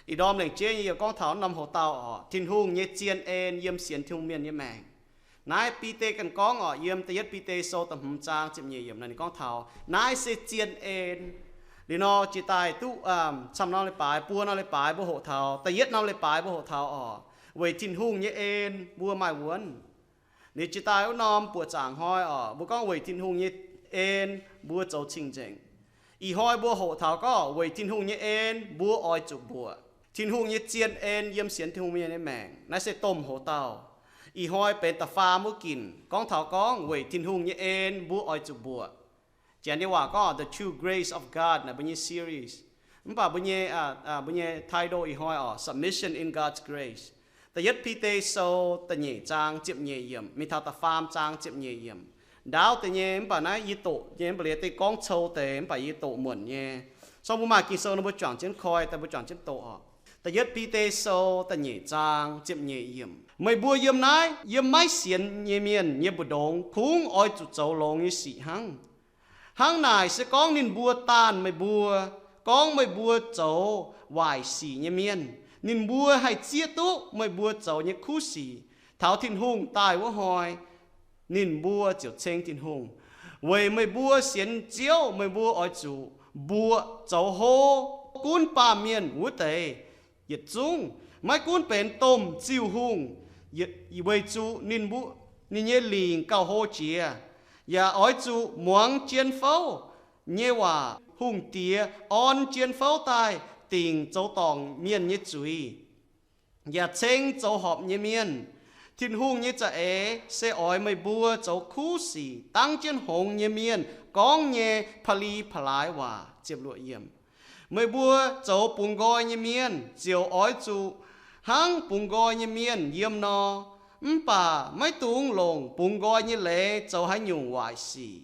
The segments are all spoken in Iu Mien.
Ih ndorm lengc jeiv yie gorngv taux norm hoc dauh orqc, Tin-Hungh nyei zien en yiem sienx Tin-Hungh mienh nyei maengc. Naaiv Bide ganh gorngv orqc, yiem da'yietv Bide sou da'hmz zaang ziepc nyeic yiemc naaic ninh gorngv taux naaiv se zien en. Liuz nor jiex daaih duqv camv norm leiz-baaix, buo norm leiz-baaix mbuo hoqc taux, da'yietv norm leiz-baaix mbuo hoqc taux orqc, weic Tin-Hungh nyei en mbuo maaih wuonv. Liuz jiex daaih wuov norm buoqc zaangc hnoi orqc, mbuo gorngv weic Tin-Hungh nyei en mbuo zoux cing-nzengc. Ih hnoi mbuo hoqc taux gorngv weic Tin-Hungh nyei en mbuo oix zuqc mbuoqc. Tin-Hungh nyei zien en yiem sienx Tin-Hungh mienh nyei maengc, naaiv se domh hoc dauh. Ih hnoi benx da'faam wuov ginc gorngv taux gorngv weic Tin-Hungh nyei en mbuo oix zuqc mbuoqc. Janx nyei waac gorngv The True Grace of God naaic mbuo nyei series. Mv baac mbuo nyei, mbuo nyei title ih hnoi orqc, Submission in God's Grace. Da'yietv Bide sou da'nyeic zaang ziepc nyeic yiemc mingh taux da'faam zaang ziepc nyeic yiemc. Ndaauv deix nyei, mv baac naaiv yie doqc nyei, mv baac liuz deix gorngv cou deix, mv baac yie doqc muonc nyei. So mbuo maaih Ging-Sou nor mbuo juangc jienv koi, daaih mbuo juangc jienv doqc orqc. Da'yietv Bide sou da'nyeic zaang ziepc nyeic yiemc, meih mbuo yiem naaiv, yiem maiv sienx nyei mienh nyei mbu'ndongx kungx oix zuqc zoux longx nyei sic hnangv. Hnangv naaic se gorngv ninh mbuo daanh meih mbuo, gorngv meih mbuo zoux waaic sic nyei mienh, ninh mbuo haih zieqv duqv meih mbuo zoux nyei kuv sic taux Tin-Hungh daaih wuov hnoi, ninh mbuo ziouc ceng Tin-Hungh. Weic meih mbuo sienx Ziouv, meih mbuo oix zuqc mbuoqc zoux hlo gunv baamh mienh wuov deix yietc zungv, maiv gunv benx domh ziuh hungh, weic zuqc ninh nyei lingc gauh hlo jiex, yaac oix zuqc muangx jien-fouv nyei waac. Hungh Diex orn jien-fouv daaih dingc zoux dorngc mienh nyei zuiz, yaac ceng zoux horpc nyei mienh. Tin-Hungh nyei za'eix se oix meih mbuo zoux kuv sic dangv jienv hngongx nyei mienh gorngv nyei pa'li pa'laaix waac. Meih mbuo zoux bungx nqoi nyei mienh ziouc oix zuqc hnangv bungx nqoi nyei mienh yiem nor, mv baac maiv dungx longc bungx nqoi nyei leiz zoux haaix nyungc waaic sic.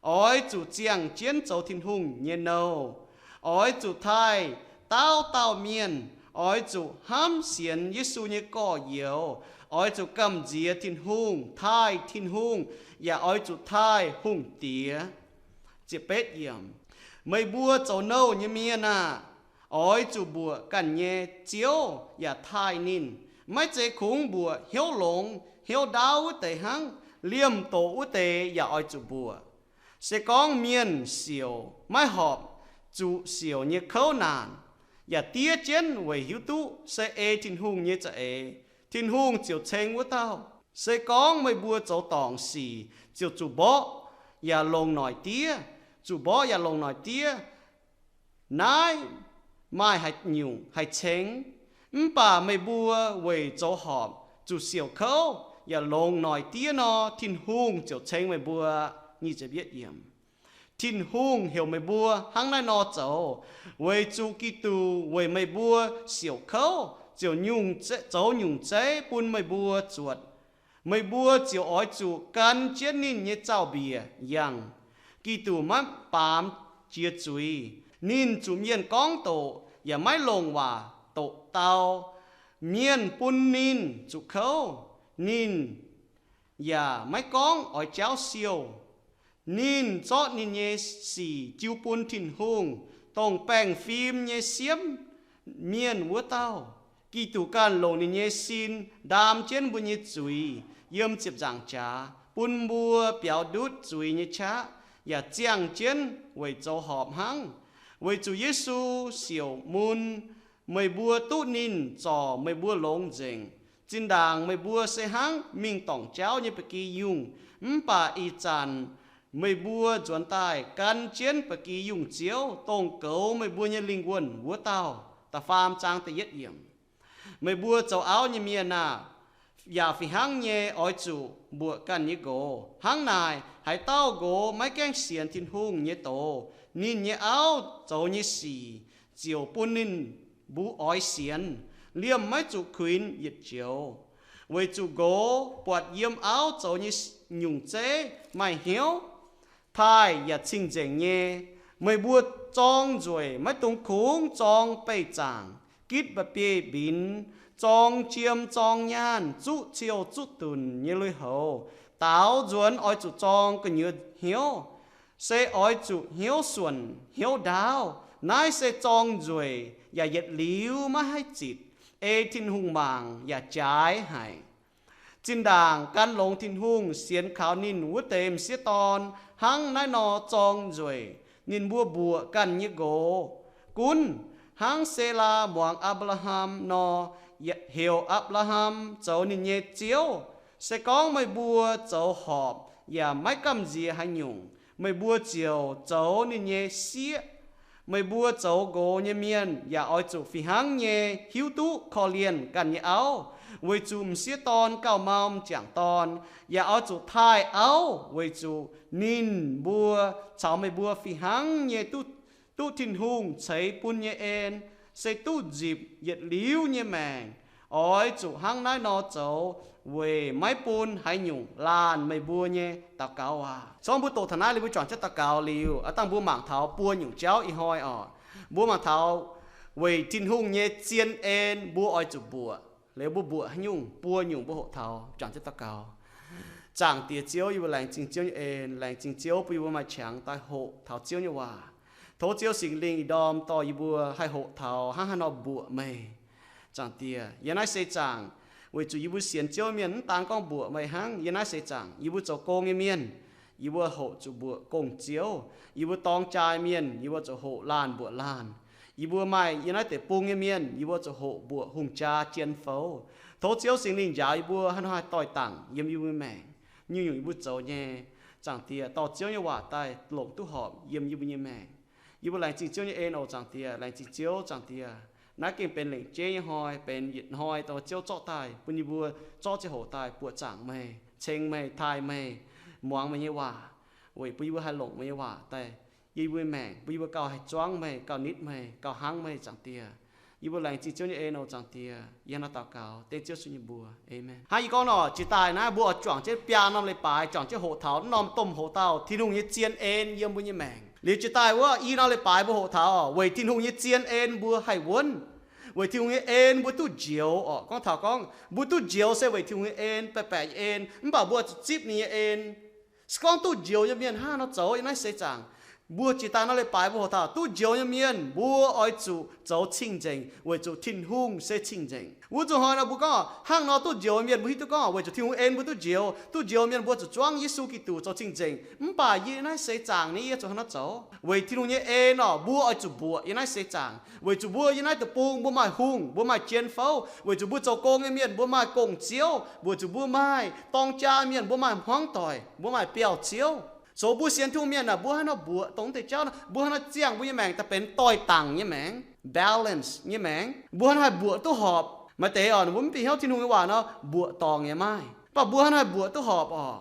Oix zuqc ziangh jienv zoux Tin-Hungh nyei nouh. Oix zuqc taaih dauh dauh mienh. Oix zuqc hnamv sienx Yesu nyei gorx-youz. Oix zuqc gamh nziex Tin-Hungh, taaih Tin-Hungh, yaac oix zuqc taaih Hungh Diex. Meih mbuo zoux nouh nyei mienh aah! Oix zuqc mbuoqc ganh nyei Ziouv yaac taaih ninh. Maiv zeiz kungx mbuoqc hnyouv longx hnyouv ndaauv wuov deix hnangv. Liemh doqc wuov deix yaac oix zuqc mbuoqc. Se gorngv mienh siouc maiv horpc zuqc siouc nyei kouv naanc, yaac diev jienv weic hiuv duqv se ei Tin-Hungh nyei za'eix, Tin-Hungh ziouc ceng wuov dauh. Se gorngv meih mbuo zoux dorngc sic ziouc zuqc mborqv yaac longc noic diev, zuqc mborqv yaac longc noic diev. Naaiv maaih haaix nyungc haih ceng? Mv baac meih mbuo weic zoux horpc zuqc siouc kouv yaac longc noic diev nor, Tin-Hungh ziouc ceng meih mbuo. Tin-Hungh heuc meih mbuo hnangv naaiv nor zoux, weic zuqc Giduc weic meih mbuo siouc kouv ziouc nyungc, zoux nyungc zeiv bun meih mbuo zuotc. Meih mbuo ziouc oix zuqc gan jienv ninh nyei zaux-mbiec yangh. Giduc maiv baamz jiex zuiz. Ninh zuqc mienh gorngv doqc yaac maiv longc waac doqc dau. Mienh bun ninh zuqc kouv, ninh yaac maiv gorngv oix jaauv siouh. Ninh zorqv ninh nyei sic jiu bun Tin-Hungh, dongh baengh fim nyei siemv mienh wuov dauh. Giduc ganh longc ninh nyei sin ndaam jienv mbuo nyei zuiz yiem ziepc nzaangc jaax, bun mbuo biaux ndutv zuiz nyei qaqv, yaac ziangh jienv weic zoux horpc hnangv. Weic zuqc Yesu siouc mun, meih mbuo duqv ninh zorc meih mbuo longx nzengc. Zinh ndaangc meih mbuo se hnangv mingh dorngc jauv nyei ba'gi yungh, mv baac ih zanc meih mbuo nzuonx daaih gan jienv ba'gi yungh Ziouv, dongh goux meih mbuo nyei lingh wuonh wuov dauh. Da'faam zaang da'yietv yiemc. Meih mbuo zoux auv nyei mienh aah! Yaac fih hnangv nyei oix zuqc mbuoqc ganh nyei nqox. Hnangv naaic, haaix dauh nqox maiv gaengh sienx Tin-Hungh nyei doz, ninh nyei auv zoux nyei sic ziouc bun ninh mbuo oix sienx, liemh maiv zuqc kuinx yietc joux. Weic zuqc nqox buatc yiem auv zoux nyei nyungc zeiv maaih hnyouv, taaih yaac cing-nzengc nyei. Meih mbuo zorng nzueic maiv dungx kungx zorng beih zaangc, gitv mba'biei mbinx, zorng jiem zorng nyaanh, zuqv ciouh zuqv dunc nyei lui-houx. Daaux nzuonx oix zuqc zorng gu'nyuoz hnyouv, se oix zuqc hnyouv suonc hnyouv ndaauv. Naaiv se zorng nzueic yaac yietc liuz maiv haih zitc, ei Tin-Hungh mangc yaac jaaix haic. Zinh ndaangc gan longx Tin-Hungh sienx kaux ninh wuov deix m'sieqv dorn hnangv naaiv nor zorng nzueic, ninh mbuo mbuoqc ganh nyei nqox. Gunv hnangv Selaa muangx Apc^laa^ham nor, heuc Apc^laa^ham zoux ninh nyei ziouv. Se gorngv meih mbuo zoux horpc yaac maiv gamh nziex haaix nyungc, meih mbuo ziouc zoux ninh nyei sieqv. Meih mbuo zoux nqox nyei mienh yaac oix zuqc fih hnangv nyei hiuv duqv korv-lienh ganh nyei auv, weic zuqc m'sieqv dorn gauh maam m'jangc dorn. Yaac oix zuqc taaih auv, weic zuqc ninh mbuo caux meih mbuo fih hnangv nyei duqv, duqv Tin-Hungh ceix bun nyei en, se duqv nzipc yietc liuz nyei maengc. Oix zuqc hnangv naaiv nor zoux weic maiv bun haaix nyungc laanh meih mbuo nyei daux gaux aac. Cong mbuo doqc taux naaiv liuz mbuo juangc jienv daux gaux liuz, aav dangh mbuo mangc taux buo nyungc jauv ih hnoi oc. Mbuo mangc taux weic Tin-Hungh nyei zien en mbuo oix zuqc mbuoqc. Liuz mbuo mbuoqc haaix nyungc? Buo nyungc mbuo hoqc taux. Juangc jienv daux gaux. Zaangc Diex Ziouv, yie mbuo laengz zingh Ziouv nyei en, laengz zingh Ziouv bun yie mbuo maaih qangx daaih hoqc taux Ziouv nyei waac. Tov Ziouv Singx Lingh ih ndorm dorh yie mbuo haih hoqc taux hnangv haaix nor mbuoqc meih. Zaangc Diex, yiem naaiv seix zaangc, weic zuqc yie mbuo sienx Ziouv mienh mv daan gorngv mbuoqc meih hnangv. Yiem naaiv seix zaangc yie mbuo zoux gong nyei mienh, yie mbuo hoqc zuqc mbuoqc gong-ziouv. Yie mbuo dorng jaa mienh, yie mbuo zuqc hoqc laanh mbuoqc laanh. Yie mbuo maaih yiem naaiv deic-bung nyei mienh, yie mbuo zuqc hoqc mbuoqc hungh jaa jien fouv. Tov Ziouv Singx Lingh njaaux yie mbuo haaix nor haih doix-dangc yiem yie mbuo maengc, nyungc-nyungc yie mbuo zoux nyei. Zaangc Diex, dorh Ziouv nyei waac daaih longc duqv horpc yiem yie mbuo nyei maengc. Yie mbuo laengz zingh Ziouv nyei en oc, Zaangc Diex. Laengz zingh Ziouv, Zaangc Diex. Naaiv gengh benx lengc jeiv nyei hnoi, benx yietc hnoi dorh Ziouv zorqv daaih bun yie mbuo zorqv ziangh hoc daaih buoqc zaangc meih, ceng meih, taaih meih, muangx meih nyei waac, weic bun yie mbuo haih longc meih nyei waac daaih yiem yie mbuo maengc, bun yie mbuo gauh haih zuangv meih, gauh nitv meih, gauh hnangv meih, Zaangc Diex. Yie mbuo laengz zingh Ziouv nyei en oc, Zaangc Diex. Yie hnangv naaiv daux gaux dengv Ziouv Yesu nyei mbuox. Aamen. Hnangv yie gorngv nor, jiex daaih naaiv mbuo oix juangc jienv biaa norm leiz-baaix, juangc jienv hoqc taux norm domh hoqc dauh, Tin-Hungh nyei zien en yiem mbuo nyei maengc. Liuz jiex daaih wuov i norm leiz-baaix mbuo hoqc taux weic Tin-Hungh nyei zien en mbuo haih wuonv, weic Tin-Hungh nyei en mbuo duqv njoux oc. Gorngv taux gorngv mbuo duqv njoux se weic Tin-Hungh nyei en, baeqc baeqc nyei en, mv baac mbuo zuqc zipv ninh nyei en. Se gorngv duqv njoux nyei mienh hnangv haaix nor zoux yiem naaiv seix zaangc? Mbuo jiex daaih norm leiz-baaix mbuo hoqc taux duqv njoux nyei mienh mbuo oix zuqc zoux cing-nzengc, weic zuqc Tin-Hungh se cing-nzengc. Wuov zuqc hnoi nor mbuo gorngv hnangv nor duqv njoux nyei mienh mbuo hiuv duqv gorngv weic zuqc Tin-Hungh en mbuo duqv njoux. Duqv njoux nyei mienh mbuo zuqc zuangv Yesu Giduc zoux cing-nzengc. Mv baac yie naaiv seix zaangc ni yie zuqc hnangv haaix nor zoux? Weic Tin-Hungh nyei en oc, mbuo oix zuqc mbuoqc yiem naaiv seix zaangc, weic zuqc mbuo yiem naaiv deic-bung mbuo maaih hungh, mbuo maaih jien fouv, weic zuqc mbuo zoux gong nyei mienh mbuo maaih gong-ziouv, weic zuqc mbuo maaih dorng jaa mienh mbuo maaih hmuangv doic, mbuo maaih biauv-ziouv. Zoux mbuo sienx Tin-Hungh mienh aah, mbuo hnangv haaix nor mbuoqc dongh mv deix jauv nor, mbuo hnangv haaix nor ziangh mbuo nyei maengc daaih benx doix-dangc nyei maengc, balance nyei maengc. Mbuo hnangv haaix mbuoqc duqv horpc? Maaih deix oc, mbuo mv bieqc hnyouv Tin-Hungh nyei waac nor, mbuoqc dorngc yaac maaih. Mv baac mbuo hnangv haaix mbuoqc duqv horpc oc?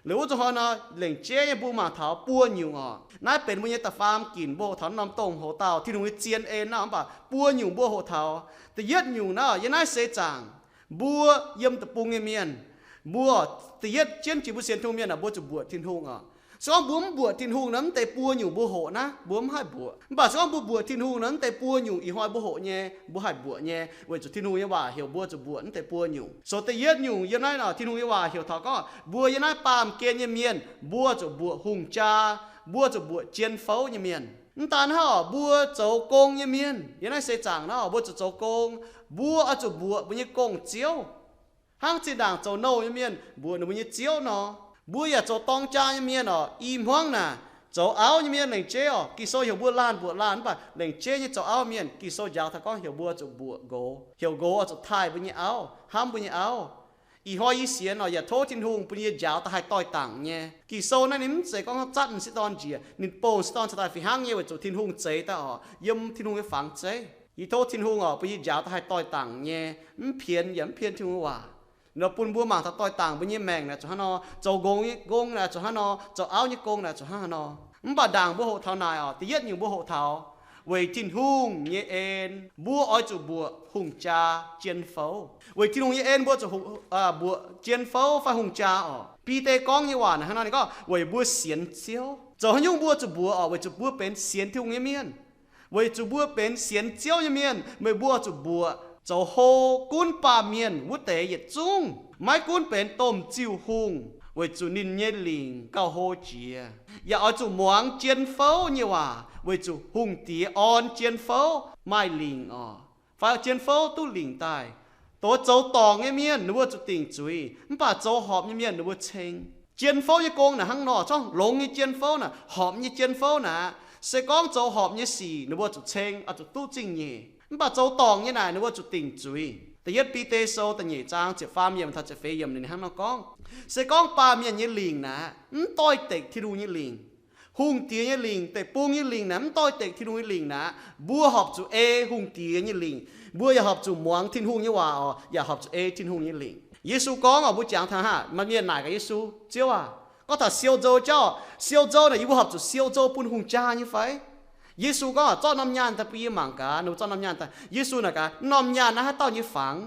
Liuz wuov zuqc hnoi nor, lengc jeiv nyei mbuo mangc taux buo nyungc oc. Naaiv benx mbuo nyei da'faam ginc mbuo hoqc taux norm domh hoqc dauh Tin-Hungh nyei zien en nor, mv baac buo nyungc mbuo hoqc taux. Da'yietv nyungc naaiv, yiem naaiv seix zaangc mbuo yiem deic-bung nyei mienh, mbuo da'yietv jienv jiex mbuo sienx Tin-Hungh mienh aah, mbuo zuqc mbuoqc Tin-Hungh oc. Se gorngv mbuo mv mbuoqc Tin-Hungh nor, mv deix buo nyungc mbuo hoqc naaiv mbuo mv haih mbuoqc. Mv baac se gorngv mbuo mbuoqc Tin-Hungh nor, mv deix buo nyungc ih hnoi mbuo hoqc nyei mbuo haih mbuoqc nyei, weic zuqc Tin-Hungh nyei waac heuc mbuo zuqc mbuoqc mv deix buo nyungc. So da'yietv nyungc yiem naaiv nor, Tin-Hungh nyei waac heuc taux gorngv mbuo yiem naaiv baamh gen nyei mienh mbuo zuqc mbuoqc hungh jaa, mbuo zuqc mbuoqc jien fouv nyei mienh. Mv daan hnangv oc, mbuo zoux gong nyei mienh yiem naaiv seix zaangc nor, mbuo zuqc zoux gong, mbuo oix zuqc mbuoqc mbuo nyei gong-ziouv. Hnangv zinh ndaangc zoux nouh nyei mienh mbuoqc ninh mbuo nyei ziouv nor, mbuo yaac zoux dorng jaa nyei mienh oc. I hmuangv naaic, zoux auv nyei mienh lengc jeiv oc, Ging-Sou heuc mbuo laanh mbuoqc laanh, mv baac lengc jeiv nyei zoux auv mienh, Ging-Sou njaaux taux gorngv heuc mbuo zuqc mbuoqc nqox, heuc nqox zuqc taaih mbuo nyei auv, hnamv mbuo nyei auv. Ih hnoi yie sienx oc, yaac tov Tin-Hungh bun yie njaaux daaih haih doix-dangc nyei. Ging-Sou naaiv ninh mv zeiz gorngv zatv m'sieqv dorn njiec, ninh bouh m'sieqv dorn cingx daaih fih hnangv nyei weic zuqc Tin-Hungh zeix daaih oc, yiem Tin-Hungh nyei fangx zeiv. Yie tov Tin-Hungh oc, bun yie njaaux daaih haih doix-dangc nyei, mv pienx yaac mv pien Tin-Hungh waac. Nor bun mbuo mangc taux doix-dangc mbuo nyei maengc naaic zuqc hnangv nor, zoux nqox nyei gong naaic zuqc hnangv nor, zoux auv nyei gong naaic zuqc hnangv haaix nor. Mv baac ndaangc mbuo hoqc taux naaic oc, da'yietv nyungc mbuo hoqc taux weic Tin-Hungh nyei en mbuo oix zuqc mbuoqc hungh jaa jien fouv. Weic Tin-Hungh nyei en mbuo zuqc mbuoqc jien fouv fai hungh jaa oc. Bide gorngv nyei waac naaic hnangv nor, ninh gorngv weic mbuo sienx Ziouv. Zoux haaix nyungc mbuo zuqc mbuoqc oc? Weic zuqc mbuo benx sienx Tin-Hungh nyei mienh. Weic zuqc mbuo benx sienx Ziouv nyei mienh, meih mbuo zuqc mbuoqc zoux hlo gunv baamh mienh wuov deix yietc zungv, maiv gunv benx domh ziuh hungh, weic zuqc ninh nyei lingc gauh hlo jiex. Yaac oix zuqc muangx jien fouv nyei waac, weic zuqc hungh diex orn jien fouv maaih lingc oc, fai jien fouv duqv lingc daaih. Dongh zoux dorngc nyei mienh ninh mbuo zuqc dingc zuiz, mv baac zoux horpc nyei mienh ninh mbuo ceng. Jien fouv nyei gong naaic hnangv nor, zorngv longx nyei jien fouv naaic, horpc nyei jien fouv naaic, se gorngv zoux horpc nyei sic ninh mbuo zuqc ceng, oix zuqc duqv zingh nyeic. Mv baac zoux dorngc nyei naaic ninh mbuo zuqc dingc zuiz. Da'yietv Bide Sou da'nyeic zaang ziepc faam yiemc taux ziepc feix yiemc ninh hnangv nor gorngv, se gorngv baamh mienh nyei lingc naaic mv doix-dekc Tin-Hungh nyei lingc, hungh diex nyei lingc, deic-bung nyei lingc naaic mv doix-dekc Tin-Hungh nyei lingc naaic, mbuo horpc zuqc ei hungh diex nyei lingc. Mbuo yaac horpc zuqc muangx Tin-Hungh nyei waac oc, yaac horpc zuqc ei Tin-Hungh nyei lingc. Yesu gorngv oc, mbuo jangx taux haav, maaih mienh naaic gaax Yesu, Ziouv aac, gorngv taux siou nzou jauv, siou nzou naaic yie mbuo horpc zuqc siou nzou bun hungh jaa nyei fai? Yesu gorngv, Zorqv norm nyaanh daaih bun yie mangc gaax. Ninh mbuo zorqv norm nyaanh daaih. Yesu naaic gaax, Norm nyaanh naaiv haaix dauh nyei fangx?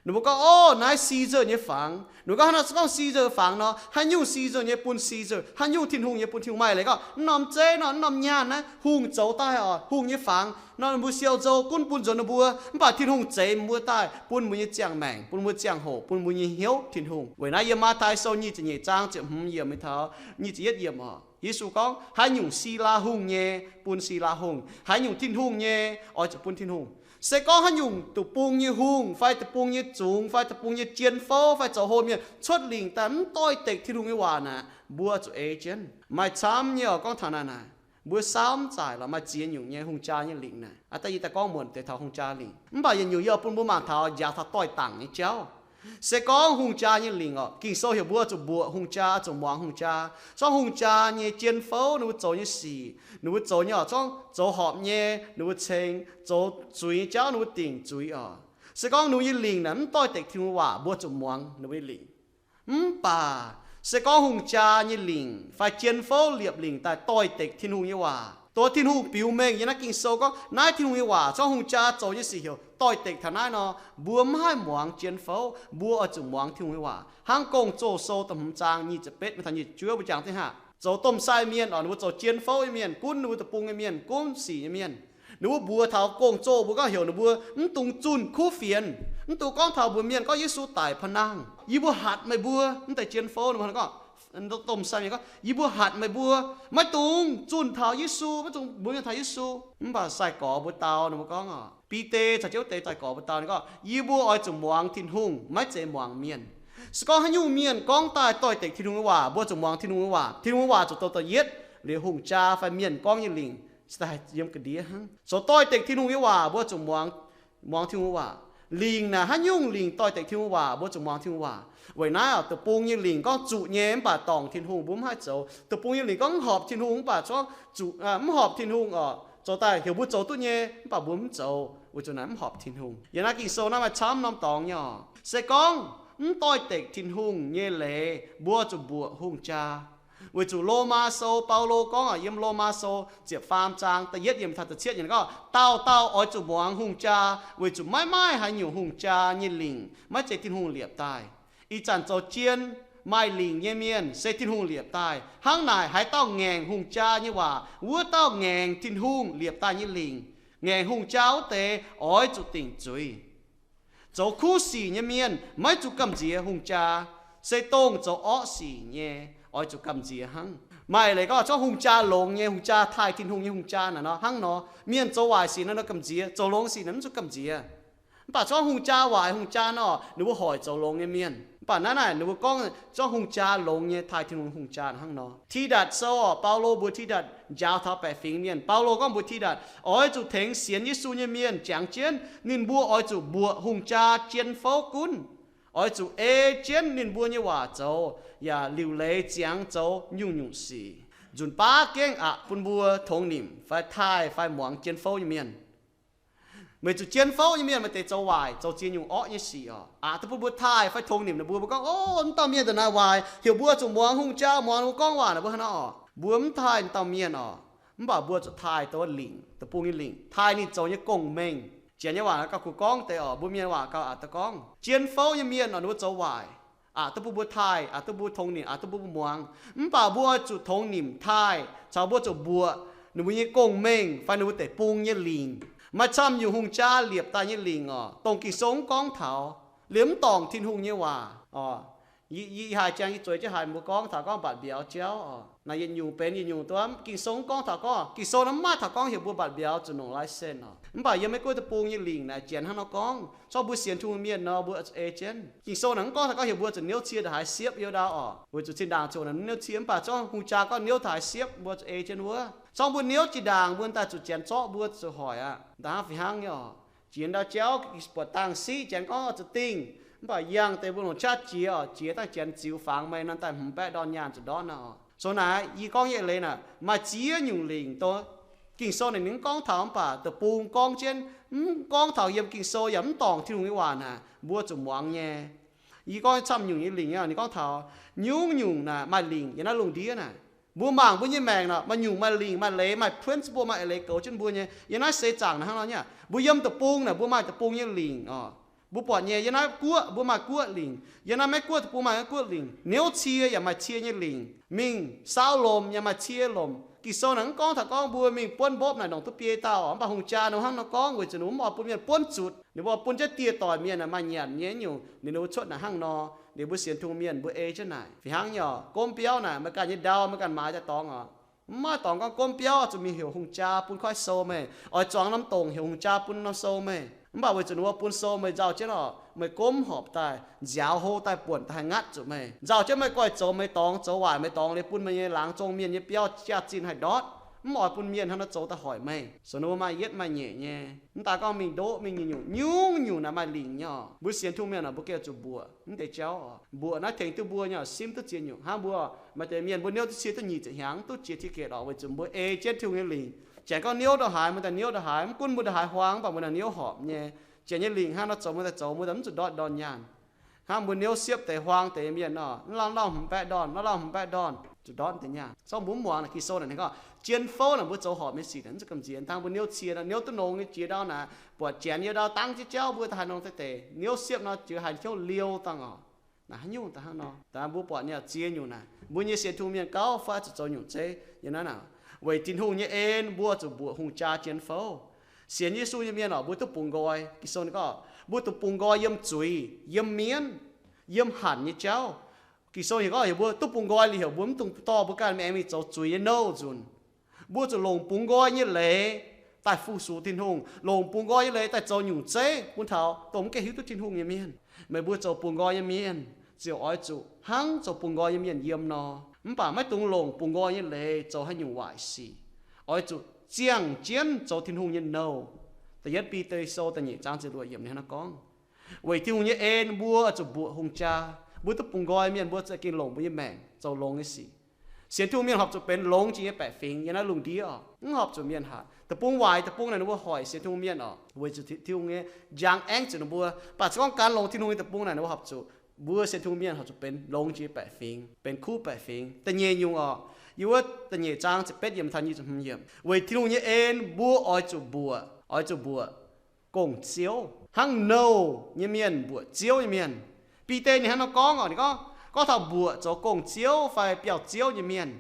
Ninh mbuo gorngv, Ov, naaiv Caesar nyei fangx. Ninh mbuo gorngv, Hnangv naaiv gorngv Caesar fangx nor, haaix nyungc Caesar nyei bun Caesar, haaix nyungc Tin-Hungh nyei bun Tin-Hungh. Maaih leiz gorngv, Norm zeiv nor, norm nyaanh naaiv hungh zoux daaih oc, hungh nyei fangx nor, ninh mbuo siou nzou gunv bun nzuonx ninh mbuo, mv baac Tin-Hungh zeix mbuo daaih bun mbuo nyei ziangh maengc, bun mbuo ziangh hoc, bun mbuo nyei hnyouv Tin-Hungh. Weic naaiv yiem Matv^tai Sou nyic ziepc nyeic zaang ziepc hmz yiemc mingh taux nyic ziepc yietv yiemc oc, Yesu gorngv, Haaix nyungc si laa hungh nyei, bun si laa hungh. Haaix nyungc Tin-Hungh nyei, oix zuqc bun Tin-Hungh. Se gorngv haaix nyungc deic-bung nyei hungh fai deic-bung nyei zungx fai deic-bung nyei jien fouv fai zoux hlo mienh cuotv lingc daaih mv doix-dekc Tin-Hungh nyei waac naaic, mbuo zuqc ei jienv. Maaih camv nyei oc, gorngv taux naaic naaic, mbuo saamv zaaic lorqc, maaih ziex nyungc nyei hungh jaa nyei lingc naaic. Aa, da'yietv daaih gorngv muonc deix taux hungh jaa lingc, mv baac yietc nyungc yie oix bun mbuo mangc taux njaaux taux doix-dangc nyei jauv. Se gorngv hungh jaa nyei lingc oc, Ging-Sou heuc mbuo zuqc mbuoqc hungh jaa, zuqc muangx hungh jaa. Zorngv hungh jaa nyei jien fouv ninh mbuo zoux nyei sic, ninh mbuo zoux nyei oc, zorngv zoux horpc nyei ninh mbuo ceng, zoux zuiz nyei jauv ninh mbuo dingc zuiz oc. Se gorngv ninh mbuo nyei lingc naaic mv doix-dekc Tin-Hungh waac, mbuo zuqc muangx ninh mbuo nyei lingc. Mv baac se gorngv hungh jaa nyei lingc fai jien fouv liepc lingc daaih doix-dekc Tin-Hungh nyei waac, dongh Tin-Hungh biux mengh yiem naaiv Ging-Sou gorngv naaiv Tin-Hungh nyei waac, zorngv hungh jaa zoux nyei sic heuc doix-dekc taux naaiv nor, mbuo mv haih muangx jien fouv, mbuo oix zuqc muangx Tin-Hungh nyei waac. Hnangv Gong-Zoh Sou da'hmz zaang nyic ziepc betv mingh taux nyic ziepc juov mbuo jangx dingh haav, zoux domh sai mienh oc, ninh mbuo zoux jien fouv nyei mienh, gunv ninh mbuo deic-bung nyei mienh, gunv sic nyei mienh. Ninh mbuo mbuox taux gong-zoh mbuo gorngv heuc ninh mbuo mv dungx zunh kuv fienx, mv dungx gorngv taux mbuox mienh gorngv Yesu daic pa'nangh. Yie mbuo hatc meih mbuo, mv deix jien fouv ninh mbuo gorngv, domh sai mienh gorngv, Yie mbuo hatc meih mbuo, maiv dungx zunh taux Yesu, maiv dungx mbuox mienh taux Yesu. Mv baac sai-gorx mbuo dau ninh mbuo gorngv oc, Bide caux Ziouv deix sai-gorx mbuo dau ninh gorngv, Yie mbuo oix zuqc muangx Tin-Hungh, maiv zeiz muangx mienh. Se gorngv haaix nyungc mienh gorngv daaih doix-dekc Tin-Hungh nyei waac, mbuo zuqc muangx Tin-Hungh nyei waac. Tin-Hungh nyei waac zuqc zoux da'yietv liuz hungh jaa fai mienh gorngv nyei lingc, se daaih yiem ga'ndiev hnangv. Zoux doix-dekc Tin-Hungh nyei waac, mbuo zuqc muangx, muangx Tin-Hungh nyei waac. Lingc naaic haaix nyungc lingc doix-dekc Tin-Hungh waac, mbuo zuqc muangx Tin-Hungh waac. Weic naaiv oc, deic-bung nyei lingc gorngv zuqc nyei mv baac dorngc Tin-Hungh, mbuo mv haih zoux. Deic-bung nyei lingc gorngv mv horpc Tin-Hungh mv baac gorngv zuqc, mv horpc Tin-Hungh oc, zoux daaih heuc mbuo zoux duqv nyei mv baac mbuo mv zoux, weic zuqc naaic mv horpc Tin-Hungh. Yiem naaiv Ging-Sou naaiv maaih camv norm dorngx nyei oc. Se gorngv mv doix-dekc Tin-Hungh nyei leiz, mbuo zuqc mbuoqc hungh jaa. Weic zuqc Lomaa Sou, Baulo gorngv oc, yiem Lomaa Sou ziepc faam zaang da'yietv yiemc taux da'cietv yiemc gorngv, Dauh dauh oix zuqc muangx hungh jaa, weic zuqc maiv maaih haaix nyungc hungh jaa nyei lingc maiv zeiz Tin-Hungh liepc daaih. Ih zanc zoux jien maaih lingc nyei mienh se Tin-Hungh liepc daaih. Hnangv naaic, haaix dauh ngaengc hungh jaa nyei waac, wuov dauh ngaengc Tin-Hungh liepc daaih nyei lingc. Ngaengc hungh jaa wuov deix oix zuqc dingc zuiz. Zoux kuv sic nyei mienh maiv zuqc gamh nziex hungh jaa, se dongh zoux orqv sic nyei oix zuqc gamh nziex hnangv. Maaih leiz gorngv zorqv hungh jaa longx nyei hungh jaa, taaih Tin-Hungh nyei hungh jaa naaic nor hnangv nor, mienh zoux waaic sic naaic nor gamh nziex, zoux longx sic naaic mv zuqc gamh nziex. Mv baac zorqv hungh jaa waaic hungh jaa nor, ninh mbuo hoic zoux longx nyei mienh. Mv baac naaiv naaic ninh mbuo gorngv zorqv hungh jaa longx nyei, taaih Tin-Hungh hungh jaa hnangv nor. Tidatc Sou oc, Baulo mbuox Tidatc njaaux taux baeqc fingx mienh. Baulo gorngv mbuox Tidatc, oix zuqc tengx sienx Yesu nyei mienh jangx jienv ninh mbuo oix zuqc mbuoqc hungh jaa jien fouv gunv. Oix zuqc ei jienv ninh mbuo nyei waac zoux, yaac liuc leiz ziangx zoux nyungc-nyungc sic. Nzunc baav gengh aqc bun mbuo tongx nimc fai taaih fai muangx jien fouv nyei mienh. Meih zuqc jien fouv nyei mienh maaih deix zoux waaic, zoux ziex nyungc orqv nyei sic oc. Aqc duqv bun mbuo taaih fai tongx nimc ninh mbuo, mbuo gorngv, Ov, mv dauh mienh daaih naaiv waaic, heuc mbuo zuqc muangx hungh jaa, muangx ninh mbuo gorngv waac naaic, mbuo hnangv nor oc. Mbuo mv taaih dauh mienh oc. Mv baac mbuo zuqc taaih dongh lingc, deic-bung nyei lingc, taaih ninh zoux nyei gong-mengh. Janx nyei waac gauh kuh gorngv deix oc, mbuo mienh waac gauh aqc duqv gorngv. Jien fouv nyei mienh oc, ninh mbuo zoux waaic, aqc duqv bun mbuo taaih, aqc duqv bun mbuo tongx nimc, aqc duqv bun mbuo muangx. Mv baac mbuo oix zuqc tongx nimc taaih caux mbuo zuqc mbuoqc ninh mbuo nyei gong-mengh fai ninh mbuo deic-bung nyei lingc. Maaih camv nyungc hungh jaa liepc daaih nyei lingc oc, dongh Ging-Sou mv gorngv taux, liemh mv dorngc Tin-Hungh nyei waac oc. Yie, yie haiz ziangx yie zueiz jienv haiz mbuo gorngv taux gorngv mbatc mbiauz jauv oc. Naaic yietc nyungc benx yietc nyungc duqv. Ging-Sou mv gorngv taux gorngv, Ging-Sou naaiv mv maaih taux gorngv heuc mbuo mbatc mbiauz zuqc longc license oc. Mv baac yiem Meiv Guoqv deic-bung nyei lingc naaic janx hnangv nor gorngv. Zorqv mbuo sienx Tin-Hungh mienh nor mbuo zuqc ei jienv. Ging-Sou naaic mv gorngv taux gorngv heuc mbuo zuqc niouv cie ndongc haaix siepv yiem ndau oc. Weic zuqc zinh ndaangc ziouc naaic niouv cie, mv baac zorqv hungh jaa gorngv niouv taux haaix siepv mbuo zuqc ei jienv wuov. Zorqv mbuo niouv jiex ndaangc mbuo daaih zuqc janx zorqv mbuo zuqc hoic aqv. Da'hnangv fih hnangv nyei oc. Jiex ndau jauv buatc dangh siqv janx gorngv zuqc dingh, mv baac yangh deix mbuo longc qaqv jiex oc, jiex dangh janx ziux fangx meih nor daaih hmz baeqv ndorn nyaanh zuqc ndortv nor oc. Sou naaic yie gorngv nyei eix leiz naaic maaih ziex nyungc lingc do. Ging-Sou naaic ninh mv gorngv taux, mv baac deic-bung gorngv jienv, mv gorngv taux yiem Ging-Sou yaac mv dorngc Tin-Hungh nyei waac naaic mbuo zuqc muangx nyei. Yie gorngv camv nyungc nyei lingc, ninh gorngv taux nyungc-nyungc naaic maaih lingc yiem naaiv lungh ndiev naaic. Mbuo mangc mbuo nyei maengc naaic maaih nyungc maaih lingc, maaih leiz, maaih principle, maaih eix leiz goux jienv mbuo nyei. Yiem naaiv seix zaangc naaic hnangv nor nyei. Mbuo yiem deic-bung naaic mbuo maaih deic-bung nyei lingc oc. Mbuo buatc nyei yiem naaiv guoqv mbuo maaih guoqv lingc, yiem naaiv Meiv Guoqv deic-bung maaih Meiv Guoqv lingc. Niouv cie yaac maaih cie nyei lingc. Mingh saau lomc yaac maaih cie lomc. Ging-Sou naaic mv gorngv taux gorngv mbuo mingh buonv mbopv naaic nongc duqv biei dauh, mv baac hungh jaa ninh hnangv nor gorngv weic zuqc ninh mv oix bun mienh buonv zuqc. Ninh mbuo oix bun jienv dieh doic mienh maaih nyanc nyei nyungc, ninh mbuo cuotv naaic hnangv nor. Ninh mbuo sienx Tin-Hungh mienh mbuo ei jienv naaic. Fih hnangv nyei oc, gomv biauv naaic meih ganh nyei ndau meih ganh maaiz daaih dorngx oc. Mv maaih dorngx gorngv gomv biauv zuqc mingh heuc hungh jaa bun koiv sou meih, oix zuangx norm dongc heuc hungh jaa bun norm sou meih. Mv baac weic zuqc ninh mbuo bun sou meih nzauh jienv oc, meih gomv horpc daaih, nziaaux hlo daaih, buonc daaih haih ngatv zuqc meih. Nzauh jienv meih goiv zoux meih dorngx, zoux waaic meih dorngx liuz bun meih nyei laangz zong mienh nyei biauv jaax-zinh haih ndortv. Mv oix bun mienh hnangv nor zoux daaih hoic meih. So ninh mbuo maaih yietv maaih nyeic nyei. Mv daaih gorngv mingh ndoqv mingh nyungc-nyungc, nyungc-nyungc naaic maaih lingc nyei oc. Mbuo sienx Tin-Hungh mienh oc, mbuo gengh zuqc mbuoqc mv deix jauv oc. Mbuoqc naaiv tengx duqv mbuo nyei oc, simv duqv ziex nyungc. Hnangv mbuo maaih deix mienh mbuo niouv duqv cie duqv nyic ziepc hnyangx mv duqv jiex ticket oc, weic zuqc mbuo ei jienv Tin-Hungh nyei lingc. Janx gorngv niouv ndongc haaix mbuo daaih niouv ndongc haaix, mv gunv mbuo ndongc haaix huaang, mv baac mbuo daaih niouv horpc nyei. Janx nyei lingc hnangv nor zoux mbuo daaih zoux, mbuo daaih mv zuqc ndortv ndorn nyaanh. Hnangv mbuo niouv siepv deix huaang deix mienh nor, mv lauh lauh hmz baeqv ndorn, lauh lauh hmz baeqv ndorn, zuqc ndortv deix nyaanh. Zorqv mbuo mv muangx naaic Ging-Sou naaic ninh gorngv jien fouv naaic mbuo zoux horpc nyei sic naaic mv zuqc gamh nziex. Hnangv mbuo niouv cie nor, niouv duqv nongx nyei jiex ndau naaic, buatc janx yiem ndau dangv jienv jauv mbuo daaih haaix nor deix deix. Niouv siepv nor jiex haaix hnyouv liou dangh oc. Naaic haaix nyungc daaih hnangv nor. Daaih mbuo buatc nyei ziex nyungc naaic, mbuo nyei sienx Tin-Hungh mienh gauh fai zuqc zoux nyungc zeiv yiem naaiv naaic. Weic Tin-Hungh nyei en mbuo zuqc mbuoqc hungh jaa jien fouv. Sienx Yesu nyei mienh oc, mbuo duqv bungx nqoi. Ging-Sou ninh gorngv mbuo duqv bungx nqoi yiem zuiz, yiem mienv, yiem hanc nyei jauv. Ging-Sou heuc gorngv heuc mbuo duqv bungx nqoi liuz heuc mbuo mv dungx dorh mbuo ganh maengx mingh zoux zuiz nyei nouh nzunc. Mbuo zuqc longc bungx nqoi nyei leiz daaih fu-sux Tin-Hungh, longc bungx nqoi nyei leiz daaih zoux nyungc zeiv bun taux dongh mv gaengh hiuv duqv Tin-Hungh nyei mienh. Meih mbuo zoux bungx nqoi nyei mienh ziouc oix zuqc hnangv zoux bungx nqoi nyei mienh yiem nor. Mv baac maiv dungx longc bungx nqoi nyei leiz zoux haaix nyungc waaic sic. Oix zuqc ziangh jienv zoux Tin-Hungh nyei nouh. Da'yietv Bide Sou da'nyeic zaang ziepc luoqc yiemc ninh hnangv naaiv gorngv, weic Tin-Hungh nyei en mbuo zuqc mbuoqc hungh jaa. Mbuo duqv bungx nqoi mienh mbuo za'gengh longc mbuo nyei maengc zoux longx nyei sic. Sienx Tin-Hungh mienh horpc zuqc benx longx jiex nyei baeqc fingx yiem naaiv lungh ndiev oc. Mv horpc zuqc mienh hatc. Deic-bung waaic, deic-bung naaic ninh mbuo hoic sienx Tin-Hungh mienh oc, weic zuqc Tin-Hungh nyei njang aengv zuqc ninh mbuo. Mv baac se gorngv gan longx Tin-Hungh nyei deic-bung naaic ninh mbuo horpc zuqc, mbuo sienx Tin-Hungh mienh horpc zuqc benx longx jiex baeqc fingx, benx kuv baeqc fingx. Da'nyeic nyungc oc, yiem wuov da'nyeic zaang ziepc betv yiemc taux nyic ziepc hmz yiemc, weic Tin-Hungh nyei en mbuo oix zuqc mbuoqc, oix zuqc mbuoqc gong-ziouv hnangv nouh nyei mienh mbuoqc ziouv nyei mienh. Bide ninh hnangv nor gorngv oc, ninh gorngv, gorngv taux mbuoqc zoux gong-ziouv fai biauv-ziouv nyei mienh,